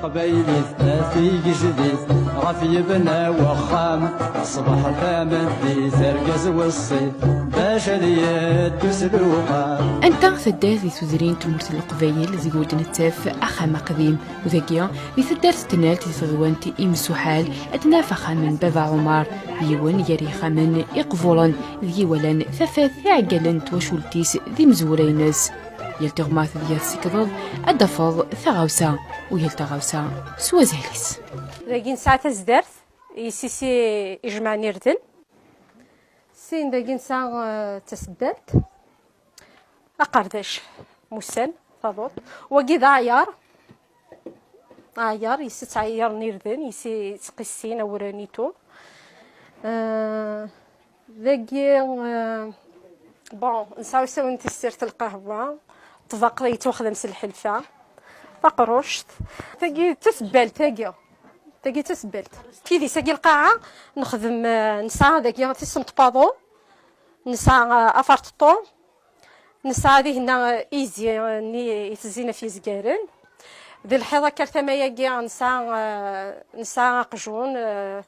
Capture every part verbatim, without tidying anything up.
Qbaylit a tigejdit ɣef yebna wexxam, ṣṣbeḥ tameddit argaz weṣṣit bac ad yeddu s lewqam. Anta taddart di tudrin n tmurt n Leqbayel deg ur d-nettaf axxam aqdim? U dagi, di taddart n Tnalt di tɣiwant Imsuḥal, ad naf axxam n Baba Ɛumar, yiwen gar yixxamen iqburen deg iwalan tafat iɛeggalen n twacult-is d imezwura-ines. Yal tiɣmert deg ara tsekdeḍ, ad d-tafeḍ taɣawsa, u yal taɣawsa s wazal-is. Dagi nesɛa tazdart, yessi-s i ijemɛen irden. Sin dagi nesɛa, eh, taseddalt, aqerdac, mussan, taḍuṭ. Wagi d aɛyar, aɛyar, yessi ttɛeyyiren irden, yessi ttqissin awren itu. Eh, Dagi, eh, bon, nesɛa usawen n tessirt n lqahwa, ṭṭbaq yettwaxdam s lḥelfa, taqruct. Tagi d tasebbalt, tagi. Tagi d tasebbalt. Tidis-agi lqaɛa, nexdem, eh, nesɛa dagi tisent paḍu, nesɛa, eh, aferṭeṭṭu, nesɛa dihinna, eh, izi, eh, nni itezzin ɣef yizgaren. Di lḥiḍ akka ar tama-agi nesɛa, eh, nesɛa aqjun, eh,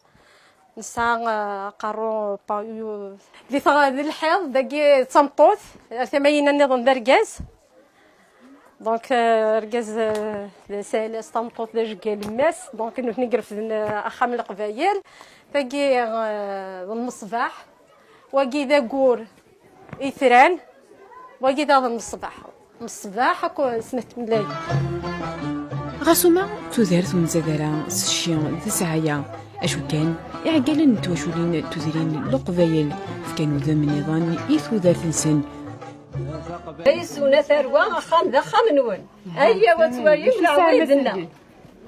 Nesɛa, eh, aqerru, pa-, yu-, di tɣ-, di lḥiḍ, dagi d tameṭṭut, ar tama-yina nniḍen d argaz. Donc, eh, argaz, eh, d asaylas, tameṭṭut d ajeggal n mass. Donc, nutni i irefden, eh, axxam n Leqbayel. Tagi, eh, d lmeṣbaḥ. Wagi d aggur itran. Wagi d aḍ n ṣṣbeḥ. Ṣṣbeḥ akk snat temlal. Ɣas uma d tudert ur nzad ara s cci d ssɛaya, acu kan, iɛeggalen n twaculin n tudrin n Leqbayel fkan udem nniḍen i tudert-nsen. Ay suna tarwa, axxam d axxam-nwen. Ayya, wa twalim leɛwayed-nneɣ.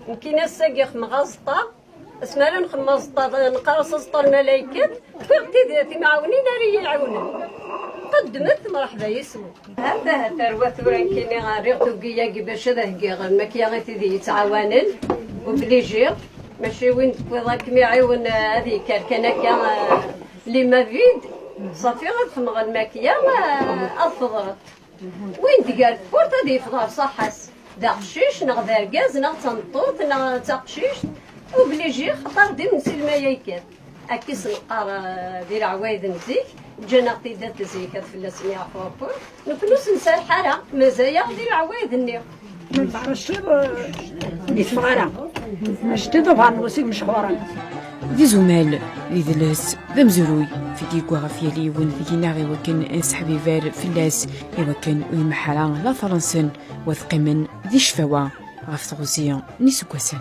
Nekkini ass-agi xemmeɣ aẓeṭṭa, asmi ara nxemmem aẓeṭṭa, neqqar-as aẓeṭṭa lmalaykat, wwiɣ-d tid-, timɛawnin ara yi-iɛawnen. Qeddmet, mreḥba yes-wen. Ata tarwa tura nekkini rriɣ tugi-agi bac ad heggiɣ lmakya i tid yettɛawanen, obligiɣ, mačči win tewwiḍ ad kem-iɛiwen, eh, ad yekker kan akka, eh, les mains vides, ṣafi ad xemmeɣ lmakya, eh, ad teḍret. Win d-gar tewwurt ad yeffeɣ ɣer ṣaḥa-s. D aqcic, neɣ d argaz, neɣ d tameṭṭut, neɣ d taqcict, obligiɣ, xaṭer d imensi lmayaykat. Akka i s-neqqar, eh, di leɛwayed n zik, ǧǧan-aɣ-t-id at zik, ad fell-asen yeɛfu Ṛebbi. Nekkni ur s-nserreḥ ara, mazal-aɣ di leɛwayed-nni. Menbeɛd aciḍ, eh, ur d-yeffeɣ ara. Aceṭṭiḍ ugar n wusig mechuṛen. D izumal, d idles, d amezruy, tigi yegwa ɣef yal yiwen deg-neɣ i wakken ad nesseḥbiber fell-as, i wakken ur imeḥḥ ara later-nsen, wa teqqimen di ccfawa ɣef teɣzi n yiseggasen.